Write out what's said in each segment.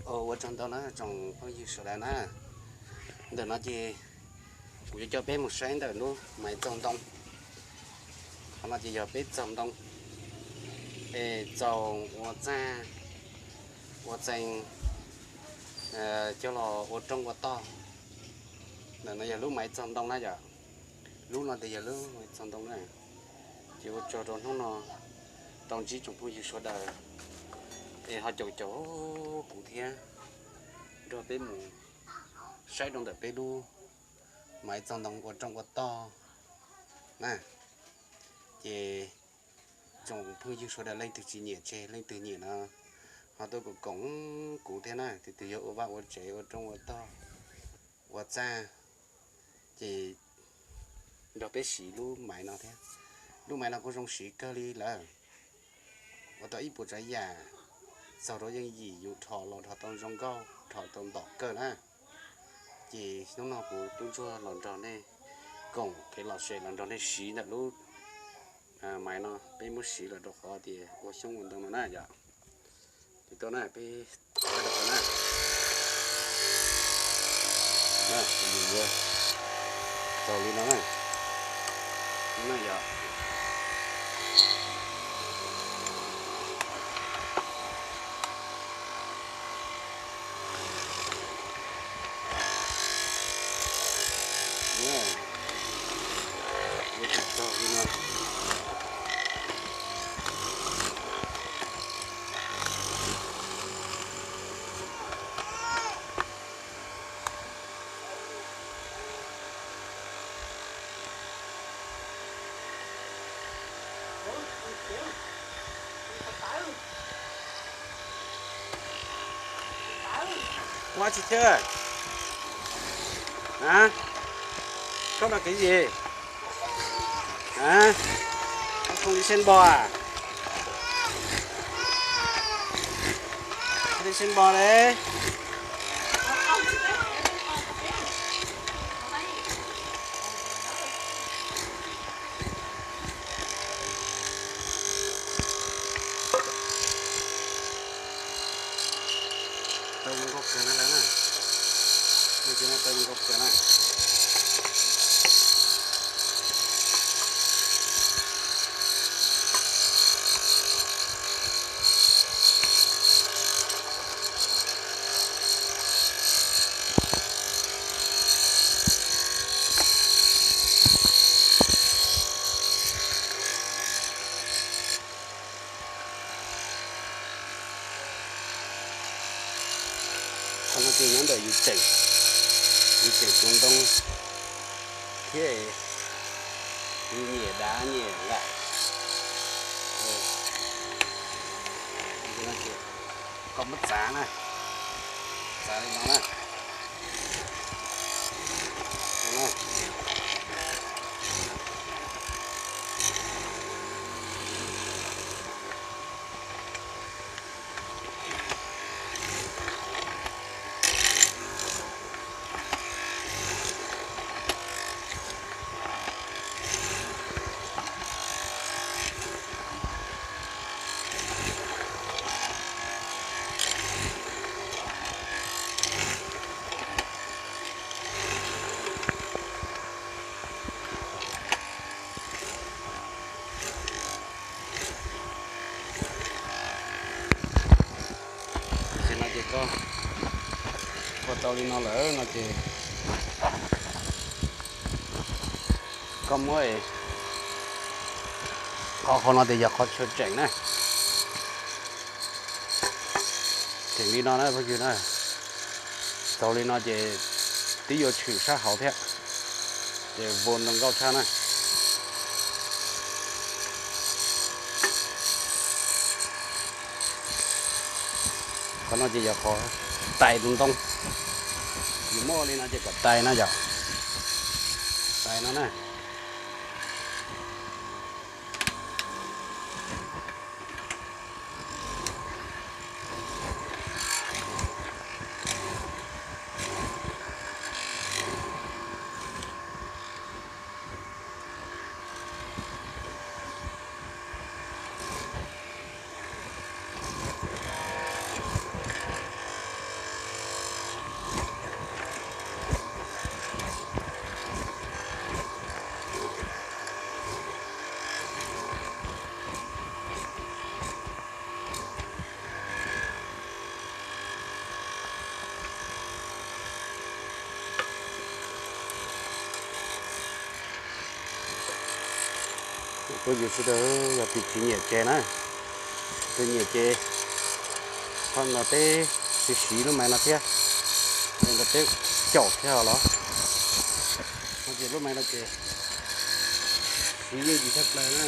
Ua tsaug ntau na tsoom phooj ywg sawv daws na. Ntawm no ces kuv yuav coj peb mus saib ntawm lub maiv txaug ntoo. Qhov no ces yog peb txaug ntoo, es txaug ua txaj, ua txee, coj los ua rooj ua tog. Ntawm no yog lub maiv txaug ntoo na yom. Lub no ces yog lub maiv txaug ntoo na. Ces ua tsaug rau hnub no tau ntsib tsoom phooj ywg sawv daws, es ho caum caum kuv thiab nrog peb mus saib rau ntawm peb lub maiv txaug ntoo ua rooj ua tog na. Ces tsoom phooj ywg sawv daws leej twg tsis nyiam tseg, leej twg nyiam no ho tuaj koom koom kuv thiab na, tus twg yuav ua vaj ua tsev ua rooj ua tog ua txaj, ces nrog peb siv lub maiv no thiab. Lub maiv no kuj zoo siv kawg li lawm, ua tau ib puas tsav yam, txaug rau yeej yim, yus dhos los dhos tau zoo nkauj, dhos tau ntom kawg na. Ces hnub no kuv tub ntsuag los nrog nej koom kev lom zem los nrog nej siv ntawm lub maiv no, peb muab siv los rau qhov tias ua xyoob ua ntoo no na yom. Ces tuaj na peb na, tau li no na, na yom. Ua tsis thiab? Koj đăng ký gì? Hả? Koj không đi xem bò à? Koj đi xem bò đấy. Tau zoo nkauj kawg na lawm na. Tau zoo nkauj kawg na. Qhov no ces nyob ntawm yus tseem, yus tseem tua ntoo thiab, yus nyiam dav nyiam nqaim. Koj muab txav na, txav li no na. Tam sim no ces koj ua tau li no lawm no ces koj muab, qhov qhov no ces yog qhov chaw tseem na. Tseem li no na phooj ywg na. Tau li no ces twb yuav tshwm sab hauv thiab, ces vuas ntoo nkauj tshaj na. Qhov no ces yog qhov tais tus ntoo. Yus muab ua li no ces kom tais no yom. Tais no na. Tus yus sawv daws yog tus tsis nyiam ces na, tus nyiam ces qhov no peb siv siv lub maiv no thiab, es ntawd peb caum thiab os los. No ces lub maiv no ces siv yeej tsis tshaj plaws na.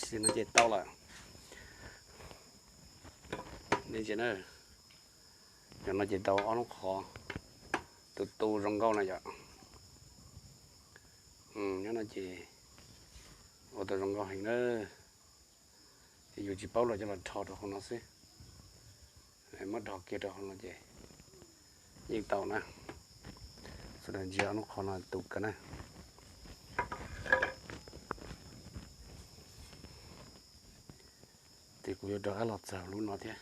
Sim no ces tau lawm. Cov no ces tau ob lub qhov, tus tu zoo nkauj na yom. Nyob no ces ua tau zoo nkauj heev na. Ces yus tsis paub los coj los rho rau hauv no xwb. Muab rho kiag rau hauv no ces yeej tau na. Sawv daws ntsia ob lub qhov no tus kawg na. Ces kuv yuav rov qab los txog lub no thiab.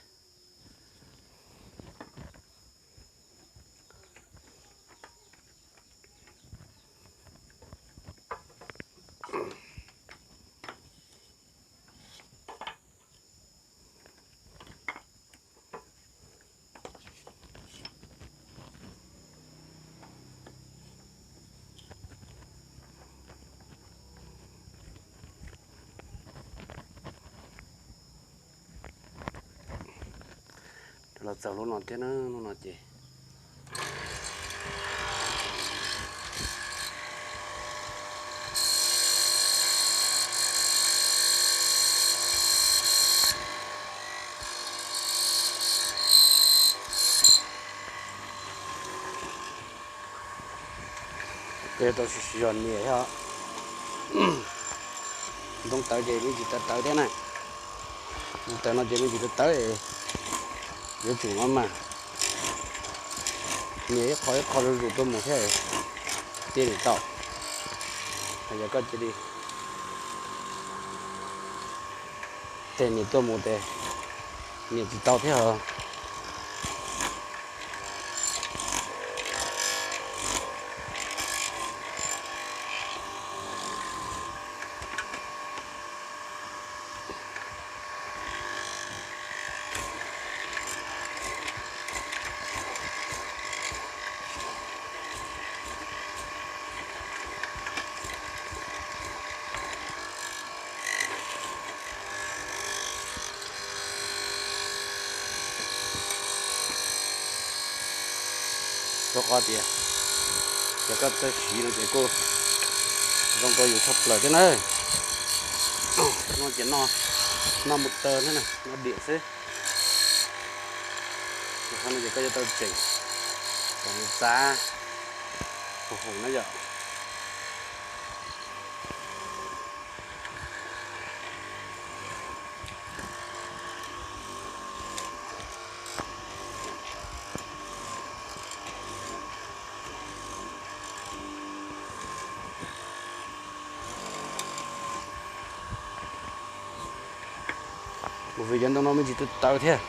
Los txog lub no thiab na, lub no ces Koj yuav tau siv zog nias thiab. Ntoo tawv ces me ntsis tawv tawv thiab na. Ntoo tawv no ces me ntsis tawv tawv, yuav tsum no mas nias ib qho ib qho zuj zus tuaj mus thiab thiaj li tau. Yog koj cia li tes nias tuaj mus ces nias tsis tau thiab os. Rau qhov tias yog koj txawj siv no ces kuj zoo rau yus tshaj plaws thiab na. No ces noj mus taw thiab na, noj diam xwb. Qhov no ces koj yuav tau tseem kom nws txav huv huv na yom. Mus vim cov ntoo no me ntsis tawv tawv thiab,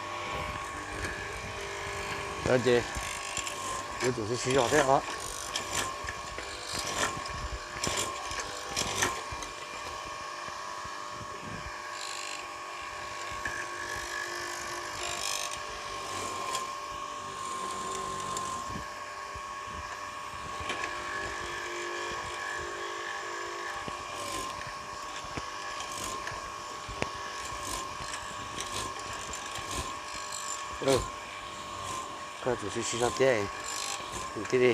tawv ces yuav tsum siv siv zog thiab os. Koj tsum siv siv zog thiab, nws thiaj li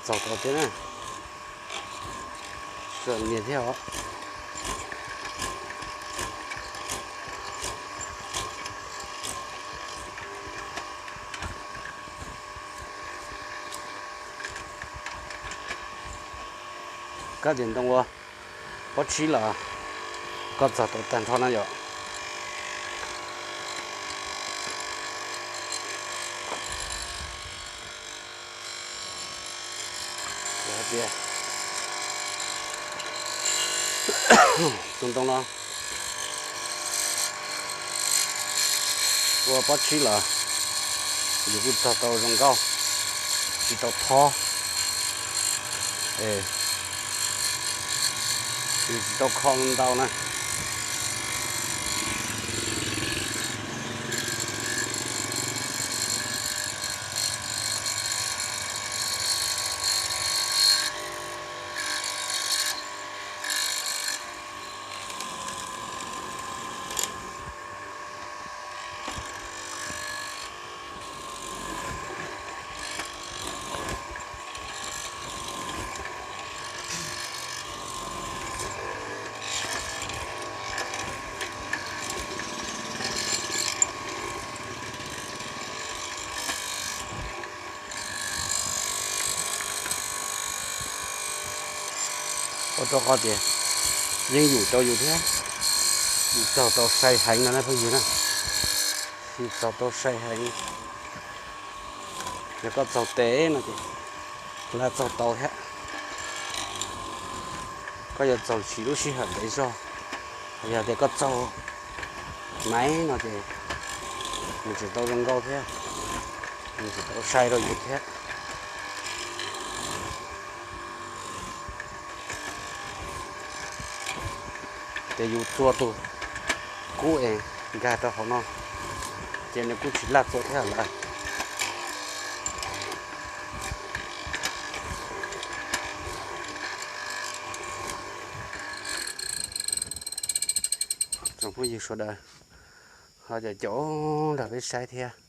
txaus tau thiab na. Nias thiab os. Rab diav ntoo ua pob tsib los koj txog tau tag nrho na yom. Hais tias tus ntoo no ua pob tsib los yus kuj txog tau zoo nkauj, tsis tau thob, yus tsis tau kho ntau na. Ua rau qhov tias yeej yum rau yus thiab, yus txaug tau sai heev no na phooj ywg na. Yus txaug tau sai heev, yog koj txaug tes no ces laj txaug tau thiab. Koj yuav txaug tsis lub sij hawm ntev zog, yog tias koj txaug maiv no ces nws tsis tau zoo nkauj thiab, nws tsis tau sai rau yus thiab. Ces yus tua tus kub es nkag rau hauv no ces nws kuj tsis laj tua thiab lawm. Tsoom phooj ywg sawv daws ho caum caum nrog peb saib thiab.